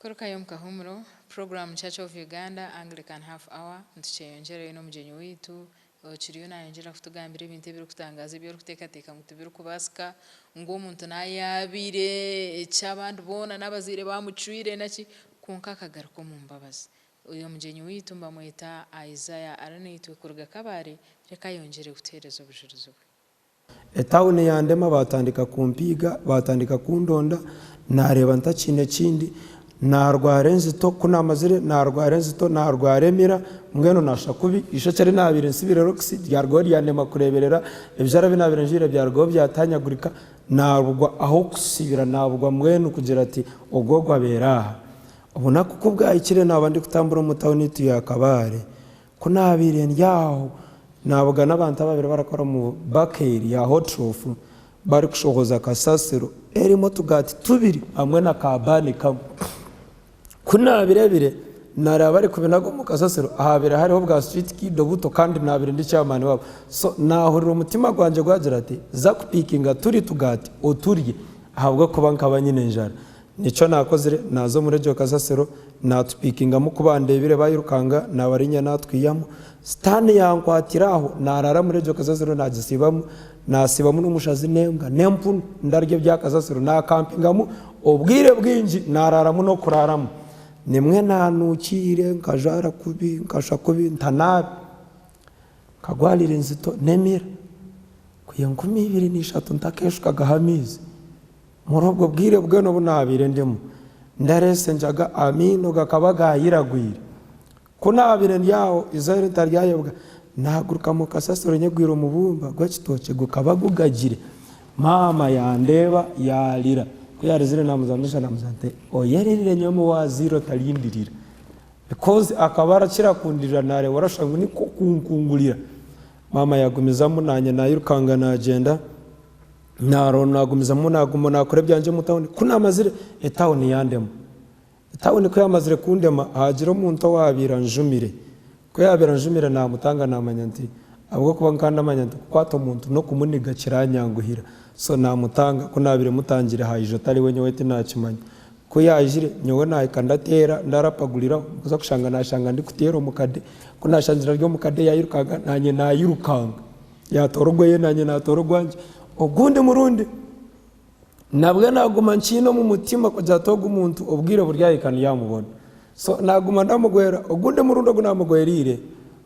Kurukayo omu kahuumuro, puroguraamu Church of Uganda Anglican Half Hour nitukyeyongyerayo n'omugyenyi waitu okiriyo nayongyera kutugambira ebintu ebirikutangaaza ebi orikuteekateeka ngu tibirikubaasika ngu omuntu nayaabaire eky'abandi boona n'abazaire baamucwire naki kwonka akagaruka omu mbabazi. Oyo omugyenyi waitu nibamweta Isaiah Arinaitwe kuruga Kabale reka ayongyere kutuheereza obujurizi bwe. Etawuni yandema batandika kumpiiga, batandika kundonda, nareeba ntakiine kindi, narwara enzito, ku namazire narwara enzito, narwara emira, mbwenu nashusha kubi, eishokye ri nabaire nsibire rokisi ryarugaho ryandema kureberera, ebijwaro ebi nabaire njwaire byarugaho byatanyagurika, nabugwa ah'okusibira, nabugwa mbwenu kugira ati ogu ogu abeere aha. Obunaku ku bwahikire naba ndikutambura omu tawuni yaitu ya Kabale, Ku naabaire ndi aho, naabugana abantu abaabaire barakora omu bakeeri ya Hot-Trough barikushohoza kasasiro erimu otugaati tubiri hamwe na kabaani kamwe. Ku naabireebire, naareeba barikubinaga omu kasasiro ahaabaire hariho bwa street kid obuto kandi naabaire ndi chairman waabo. So naahurira omutima gwangye gwagira ati, za kupiikinga turi tugaati oturye ahabw'okuba nkaba nyine enjara. Nikyo naakozire, naaza omuri egyo kasasiro, naatupiikingamu ku bandeebire baayirukanga, naabariinya naatwihamu. Sitaane yankwatira aho, naaraara omuri egyo kasasiro naagisiibamu, naasiibamu n'omushazi n'embwa n'empunu, ndarya ebya kasasiro, naakampingamu obwire bwingi, naaraaramu n'okuraaramu. Nimwe naanuukiire, nkajwara kubi, nkashwa kubi, ntanaabe, nkagwarira enzito n'emira, kwiha 2003 ntakeeshukagaho amaizi. Muri obwo bwire bwona obu naabaire ndimu ndareesa enjaga, amaino gakaba gaayiragwire. Ku naabaire ndi aho, eizooba ritaryayebwa, naaguruka mu kasasiro nyegwire omubumba gw'ekitookye gukaba gugagire. Maama yandeeba yaarira. Ku yaarizire naamuza maisho naamugira nti, Oyererire nyowe omu waazaire otarindirira. Because akaba arakira kundirira naareeba orashusha ngu nikwo kunkungurira. Maama yaagumizamu naanye naayirukanga naagyenda. Naroora nagumizamu naguma nakora ebyangye omu tawuni, ku namazire etawuni yandema. Etawuni ku yamazire kundema hagira omuntu owabaire anjumire, ku yabaire anjumire namutanga namanya nti ahabw'okuba nkaba ndamanya nti kukwata omuntu n'okumuniga kiranyanguhira so namutanga, ku nabaire mutangire haija otari we nyowe tinakimanya. Ku yaijire nyowe nahika ndateera ndarapaguriraho kuza kushanga nashanga ndikuteera omukade, ku nashangire ari omukade yayirukanga nanye nayirukanga. Yaatoora ogweye naanye naatoora ogwangye. Ogundi murundi nabwe naaguma nkiine omu mutima kugira nti ogu muntu obwire buryahika ndyamubona. So naaguma ndamugwera, ogundi murundi ogu naamugwereire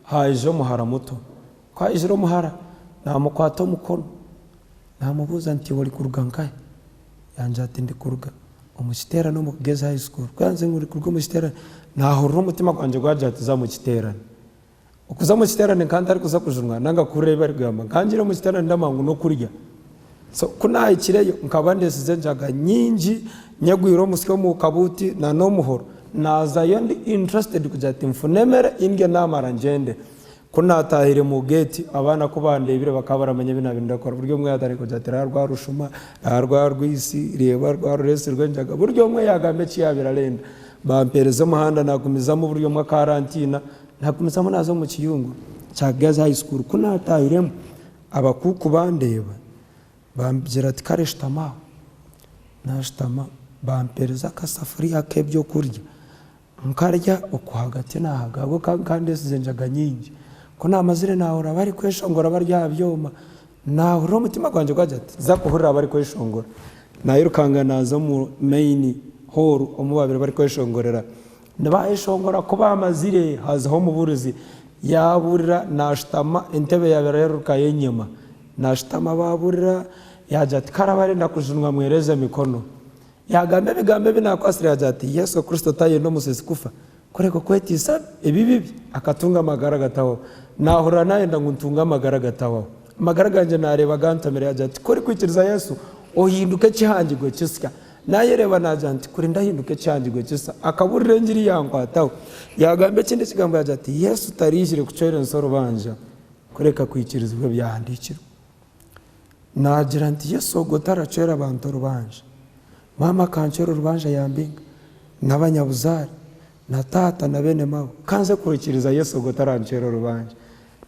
haija omuhara muto. Ku haijire omuhara, naamukwata omukono naamubuuza nti iwe orikuruga nkahi? Yangira ati ndikuruga omu kiteerane omu Kigezi High School. Ku yanzire ngu ndikuruga omu kiteerane, naahurira omutima gwangye gwagira nti za omu kiteerane. Okuza omu kiteerane nkaba ntarikuza kujunwa nanga kuhurira ebi barikugamba. Nkaba ngiire omu kiteerane ndamanya ngu n'okurya. So ku naahikireyo nkaba ndeesize enjaga nyingi, nyegwire omusyo omu kabuuti na n'omuhoro. Naazayo ndi interested kugira nti nfune emere ndye naamara ngyende. Ku naataahire mu geeti abaana ku bandeebire bakaba baramanya ebi naabaire ndakora. Buri omwe yaatandika kugira ati reeba rwa rushuma, reeba rwa rwisi, reeba rwa rureesi rw'enjaga. Buri omwe yaagamba eki yaabaire arenda. Bampeereza omuhanda naagumizamu buri omwe akaba arantiina. Naagumizamu naaza omu kiyungu kya Girls High School. Ku naataahiremu, abakuuku bandeeba bamgira ati kare shutama aho. Naashutama bampeereza akasafuriya k'ebyokurya nkarya okuhaga tinahaga ahabw'okuba nkaba ndeesize enjaga nyingi. Ku naamazire naahurira barikweshongora bari aha byoma, naahurira omutima gwangye gwagira guti za kuhurira barikweshongora. Naayirukanga naaza omu main hall omu baabaire barikweshongorera. Nibaayeshongora ku baamazire haazaho omubuurizi yaabuurira naashutama entebe yaabaire yarurukayo enyima naashutama baabuurira yaagira ati kare abarenda kujunwa mwereze emikono. Yaagamba ebigambo ebi naakwatsire yaagira ati Yesu Kristo tayenda omusiisi kufa kureka okweteisa ebibi bye akatunga amagara agatahwaho. Naahurira naayenda ngu ntunge amagara agatahwaho. Amagara gangye naareeba gantamire yaagira ati ku orikwikiriza Yesu ohinduka ekihangirwe kisya. Naayereeba naagira nti, Kuri ndahinduka ekihangirwe kisa. Akaburira engiri yankwataho. Yaagamba ekindi ekigambo yaagira ati, Yesu taraijire kucwera ensi orubanja, kureka kwikirizibwa ebyahandiikirwe. Naagira nti, Yesu ogwo taracwera bantu orubanja. Maama akancwera orubanja yambinga, n'abanyabuzaare, na taata na beene maawe. Ka nze kwikiriza Yesu ogwo tarancwera orubanja.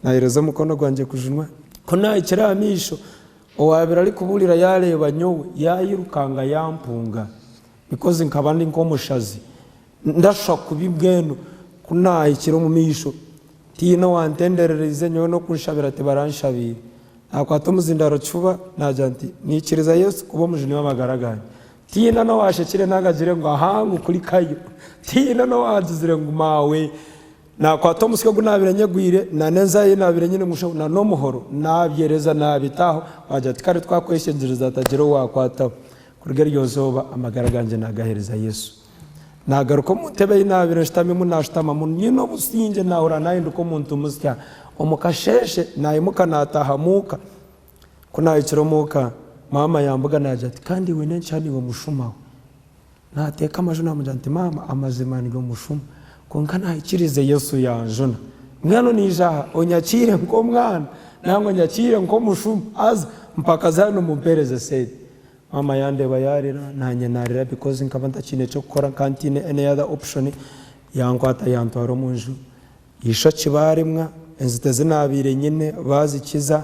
Naahereza omukono gwangye kujunwa. Ku naahikire aha maisho, Owaabaire arikubuurira yaareeba nyowe, yaayirukanga yampunga because nkaba ndi nk'omushazi. Ndashusha kubi mbwenu ku naahikire omu maisho, tihaine owantenderereize nyowe n'okunshabira tibaranshabiire. Naakwata omuzindaaro kifuba naagira nti, Niikiriza Yesu kuba omujuni w'amagara gangye. Tihaine n'owaashekire nari agire ngu ahaa ngu kurikayo. Tihaine n'owaagizire ngu maawe. Naakwata omusyo ogu naabaire nyegwire n'enzaaya ei naabaire nyine omu nshaho n'omuhoro naabyereza naabita aho. Baagira bati, Kare twakweshengyereza hatagira owaakwataho. Kuruga eryo izooba amagara gangye naagaheereza Yesu. Naagaruka omu ntebe ei naabaire nshutamimu naashutamamu nyine obusingye naahurira naahinduka omuntu musya. Omu kasheeshe naimuka naataaha muuka. Ku naahikire omuuka, maama yaambuga naagira ati, Kandi iwe n'enkya niiwe mushuma we. Naateeka amaju naamugira nti, Maama amazima ndi omushuma, kwonka naikirize Yesu yanjuna. Mbwenu naija aha onyakiire nk'omwana nangwa onyakiire nk'omushuma haza mpaka zaaha nimumpeereze sente. Maama yandeeba yaarira, naanye naarira because nkaba ntakiine ky'okukora nkaba ntaine any other option, yankwata yantwara omu nju. Eishokye baaremwa, enzito ezi naabaire nyine baazikiza.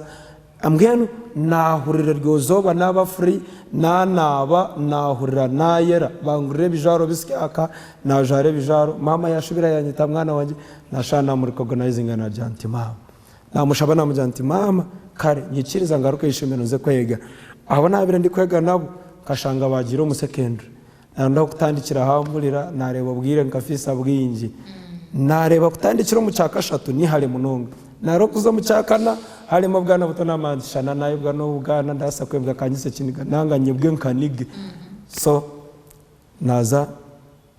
Mbwenu naahurira eryo izooba naaba free, naanaaba, naahurira naayera. Bangurira ebijwaro bisyaka, naajwara ebijwaro. Maama yaashubira yaanyeta mwana wangye, naashaba naamurecognizinga naagira nti maama. Naamushaba naamugira nti maama kare nyikiriza ngaruke aha ishomero nze kwega. Abu naabaire ndikwega nabo nkashanga baagiire omu secondary. Naronda ah'okutandikira hampurira, naareeba obwire nkafiisa bwingi. Naareeba kutandikira omu kyakashatu ni hare munonga. Naareeba okuza omu kyakana harimu obwana buto naamanya nti shana naayebwa n'obwana ndabaasa kwebwa akanyitsa ekiniga nanga nyebwe nkanige. So naaza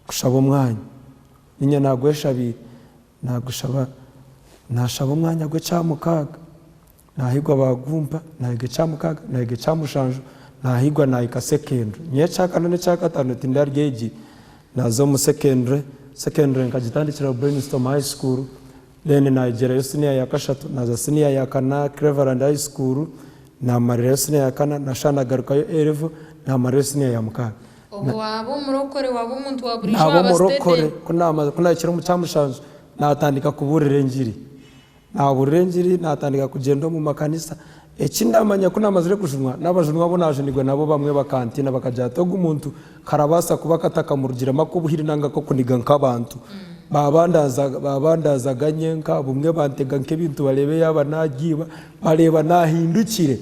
kushaba omwanya, niinye naagweshabiire, naagushaba naashaba omwanya gw'ekyamukaaga. Naahigwa baagumpa, naahika ekyamukaaga, naahika ekyamushanju, naahigwa naahika secondary. Nyowe ekyakana n'ekyakataano tindaryegire. Naaza omu secondary, secondary nkagitandikira Brainstorm High School, then naayegyerayo siniya ya kashatu, naaza siniya ya kana Cleverland High School, naamarirayo siniya ya kana, naashusha nagarukayo A level, naamarirayo siniya ya mukaaga. Obwo waaba omurokore, waaba omuntu wa buriijo, Naaba waaba omurokore, steady. ku naamazire, ku naahikire omu kyamushanju, naatandika kubuurira engiri. Naabuurira engiri, naatandika kugyenda omu makanisa. Eki ndaamanya ku naamazire kujunwa, n'abajunwa abu naajunirwe nabo bamwe bakantiina bakagira bati, Ogu muntu karabaasa kuba katakamurugiremu ak'obuhiri nanga ak'okuniga nk'abantu. Baabandaazaga nyenka, bumwe bantega nk'ebintu bareebe yaaba naagiiba, bareeba naahindukire.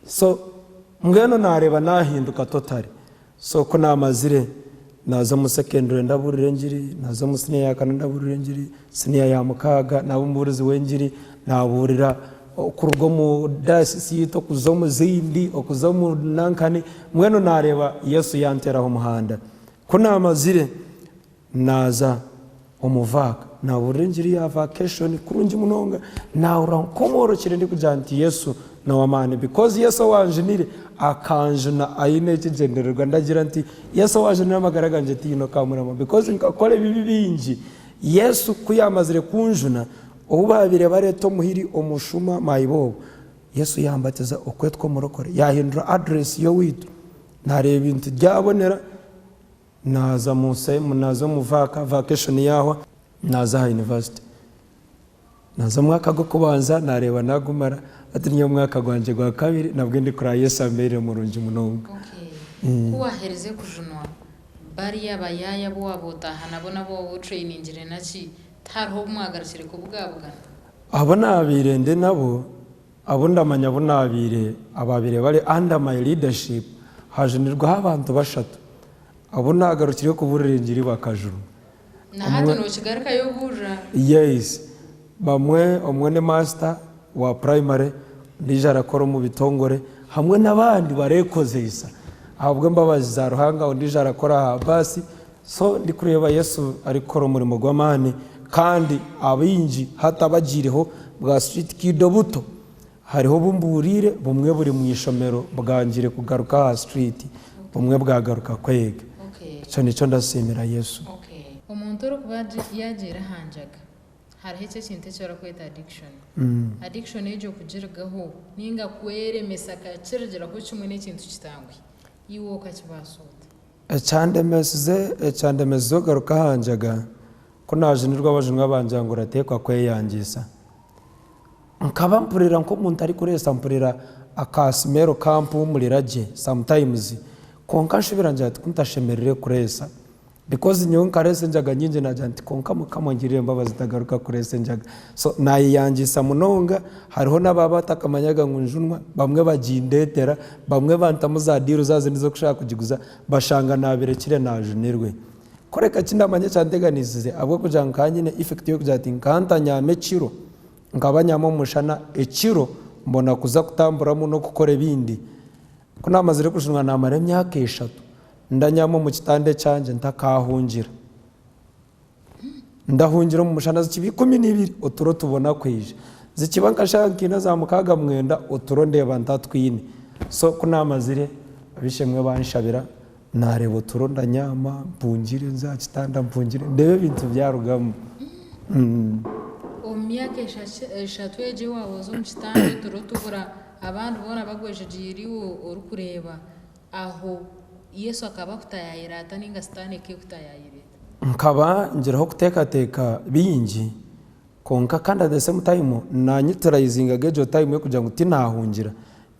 So mbwenu naareeba naahinduka totally. So ku naamazire naaza omu secondary ndabuurira engiri, naaza omu siniya ya kana ndabuurira engiri, siniya ya mukaaga naaba omubuurizi w'engiri, naabuurira okuruga omu dayosisi yaitu okuza omu zindi, okuza omu nankani, mbwenu naareeba Yesu yanteeraho omuhanda. Ku naamazire Naaza omu vaaka, naabuurira engiri ya vacation kurungi munonga, naahurira nk'omworokire ndikugira nti Yesu n'ow'amaani because Yesu owanjunire akanjuna aine ekigyendererwa. Ndagira nti Yesu owanjunire amagara gangye tihaine okamurema because nkakora ebibi bingi. Yesu ku yaamazire kunjuna, obu baabaire bareeta omuhiri omushuma mayibobo, Yesu yambatiza okwetwa omurokore, yaahindura address y'owaitu, naareeba ebintu byabonera. Naaza mu naaza omu vaaka, vacation yaahwa, naaza aha university. Naaza omwaka gw'okubanza naareeba naagumara, hati niinye omwaka gwangye gwa kabiri nabwe ndikuraba Yesu ambeire murungi munonga. Okay. Ku waaherize kujunwa, bariya abayaaya abu waaba otaaha nabo n'abu waaba otrainingire naki, tihariho obu mwagarukire kubugabugana? Abu naabaire ndi nabo, abu ndamanya abu naabaire, abaabaire bari under my leadership, haajunirwaho abantu bashatu. Abu naagarukireyo kubuurira engiri bakajunwa. Na hati nookigarukayo obuurira? Yes. Bamwe, omwe ni master wa primary, ondiijo arakora omu bitongore, hamwe n'abandi bareekozeesa. Ahabw'embabazi za Ruhanga ondiijo arakora aha baasi. So ndikureeba Yesu arikukora omurimo gw'amaani kandi abaingi hati abagiireho bwa street kid obuto. Hariho obu mbuuriire, bumwe buri mu ishomero bwangire kugaruka aha street, bumwe bwagaruka kwega. Ekyo nikyo ndasiimira Yesu. Omuntu orikuba yagiire aha njaga, hariho eki ekintu eki barikweta addiction. Addiction egyo kugirugaho ninga kweremesa akakirugiraho kimwe n'ekintu kitanguhi. Iwe okakibaasa ota? Ekyandemesize ekyandemesize kugaruka aha njaga, ku naajunirwe abajunwa bangira ngu orateekwa kweyangisa. Nkaba mpurira nk'omuntu arikureesa mpurira aka smell kampuumurira gye sometimes kwonka nshubira ngira nti ku ntashemereire kureesa. Because nyowe nkareesa enjaga nyingi naagira nti kwonka Mukama ongirire embabazi ntagaruka kureesa enjaga. So naayeyangisa munonga, hariho n'abaaba batakamanyaga ngu njunwa, bamwe bagindeetera, bamwe bantamu za diiru za zindi z'okushaka kugiguza, bashanga naabirekire naajunirwe. Kureka eki ndamanya ekyanteganiisize ahabw'okugira ngu nkaba nyine effect y'okugira nti nkaba ntanyaama ekiro, nkaba nyaama omu mushana ekiro mbona kuza kutamburamu n'okukora ebindi. Ku naamazire kujunwa naamara emyaka eshatu Ndanyama omu kitanda ekyangye ntakaahungira. Ndahungira omu mushana zikiba 12 oturo tubona kwija. Zikiba nka shaaha nkaina za mukaaga mwenda oturo ndeeba ntatwine. So ku naamazire ab'eishe-emwe banshabira naareeba oturo ndanyama mpungire nze aha kitanda mpungire ndeebe ebintu byarugamu. Omu myaka eshatu egyo ei waaba oza omu kitanda oturo tubura abandi boona bagwejegyeire iwe orikureeba Aho Yesu akaba akutayaayira ata ninga Sitaane ekekutayaayira eta? Nkaba ngiraho kuteekateeka bingi kwonka kandi at the same time nanyutirayizingaga egyo time y'okugira ngu tinaahungira,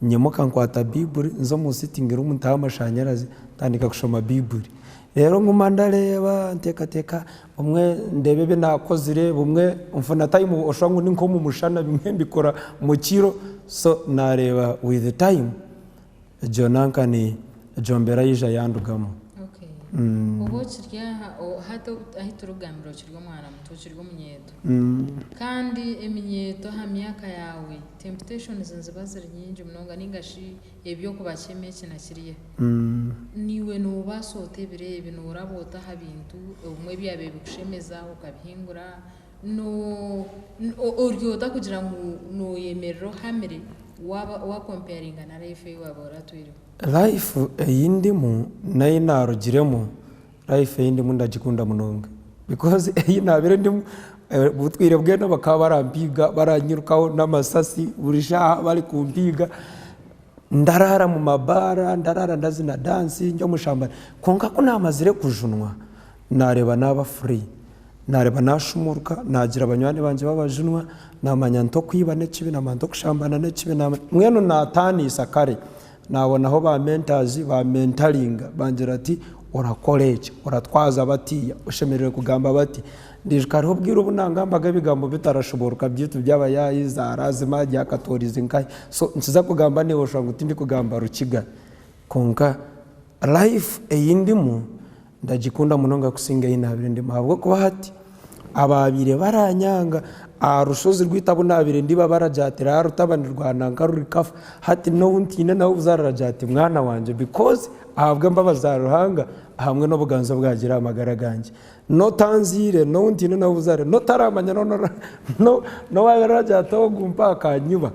nyimuka nkwata Baiburi nza omu sitting room ntaho amashanyarazi ntandika kushoma Baiburi. Reero nguma ndareeba nteekateeka bumwe ndeeba ebi naakozire bumwe nfuna time oshusha ngu ni nk'omu mushana bimwe mbikora mukiro so naareeba with time Egyo nanka ni egyo mbeera yaija yandugamu. Okay. Oba okiri aha, hati ahu turikugambira okiri omwana muto, okiri omunyeeto. Kandi eminyeeto aha myaka yaawe, temptations niziba ziri nyingi munonga ninga shi eby'okubakyema eki na kiriya. Naiwe noobaasa ota ebiro ebi, nooraba ota aha bintu obumwe ebyabaire bikushemeza okabihingura, Ori ota kugira ngu noyemerera ohamire waaba wakomparinga na life ei waaba oratwireho? Life ei ndimu n'ei naarugiremu, life ei ndimu ndagikunda munonga because ei naabaire ndimu obutwire bwena bakaba barampiiga baranyirukaho n'amasasi buri shaaha barikumpiiga, ndaraara omu mabaara, ndaraara ndazina dansi, ndi omushambani kwonka ku naamazire kujunwa naareeba naaba free. Naareeba naashumuruka, naagira banywani bangye b'abajunwa, naamanya nti okwiba n'ekibi, naamanya nti okushambana n'ekibi, naamanya mbwenu naataaniisa kare. Naabonaho ba mentors baamentaringa bangira ati orakora eki, oratwaza batiiya, oshemereire kugamba bati. Ndaijuka hariho obwire obu naagambaga ebigambo bitarashobooroka byaitu by'abayaayi, za razima, rya katoorizi nkahi, so nikiza kugamba naiwe oshusha ngu tindikugamba Rukiga. Kwonka life ei ndimu Ndagikunda munonga kusinga ei naabaire ndimu ahabw'okuba hati abaabaire baranyanga aha rushozi rwaitu abu naabaire ndiba baragira ati raba rutabani rwa nanka rurikafa hati n'ou ntaine nawe obuzaare aragira ati mwana wangye because ahabw'embabazi za Ruhanga hamwe n'obuganza obu agira aha magara gangye. N'otanzaire n'ou ntaine nawe obuzaare n'otaramanya n'owaabaire aragira ati ogu mpa akanyiba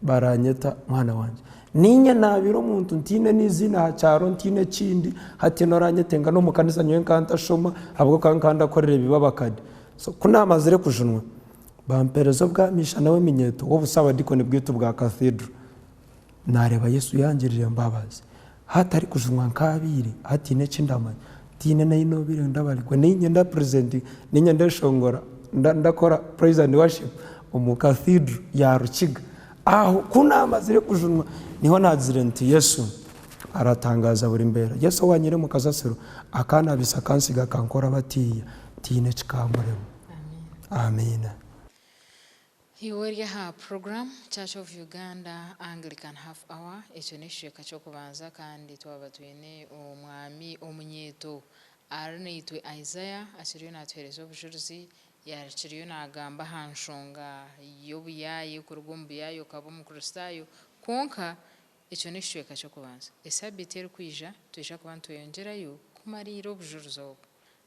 Baranyeta mwana wangye. Niinye naabaire omuntu ntaine n'iziina aha kyaro ntaine kindi, hati noranyetenga n'omu kanisa nyowe nkaba ntashoma ahabw'okuba nkaba ndakorera ebibi abakade. So ku naamazire kujunwa, bampereza obwamiishana w'eminyeeto w'obusabadikoni bwaitu bwa Cathedral. Naareeba Yesu yangirira embabazi. Hati arikujunwa nkaabaire, hati haine eki ndamanya, tihaine n'ahu noobaire ndabarigwa, niinye nda presentinga, niinye ndeshongora, ndakora praise and worship omu Cathedral ya Rukiga. Aho ku naamazire kujunwa, niho naagizire nti Yesu aratangaaza buri mbeera. Yesu owaanyiire omu kasasiro, akanabisa akansiga akankora batiiya, tihaine ekikamurema. Amiina. Iwe ori aha puroguraamu Church of Uganda Anglican Half Hour, ekyo n'ekicweka ky'okubanza kandi twaba twine omwami omunyeeto ari naitwe Isaiah akiriyo naatuheereza obujurizi, akiriyo naagamba aha nshonga y'obuyaayi, kuruga omu buyaayi okaba Omukristaayo kwonka Ekyo n'ekicweka ky'okubanza. Esabiiti erikwija nitwija kuba nitweyongyerayo kumariira obujurizi obu,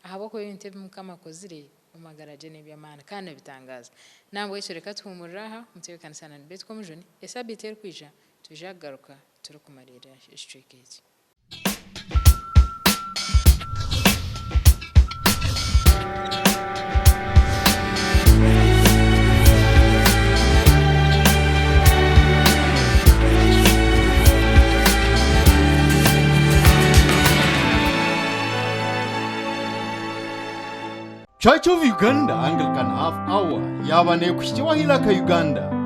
ahabw'okuba ebintu ebi Mukama akozire omu magara gye n'eby'amaani kandi nibitangaaza. N'ahabw'ekyo reka tuhuumurire aha omu ntebeekanisa na Nibetwa Omujuni. Esabiiti erikwija nitwija kugaruka turikumariira ekicweka eki. Church of Uganda Anglican Half Hour yaaba neekuhikyeho aha Iraka Uganda.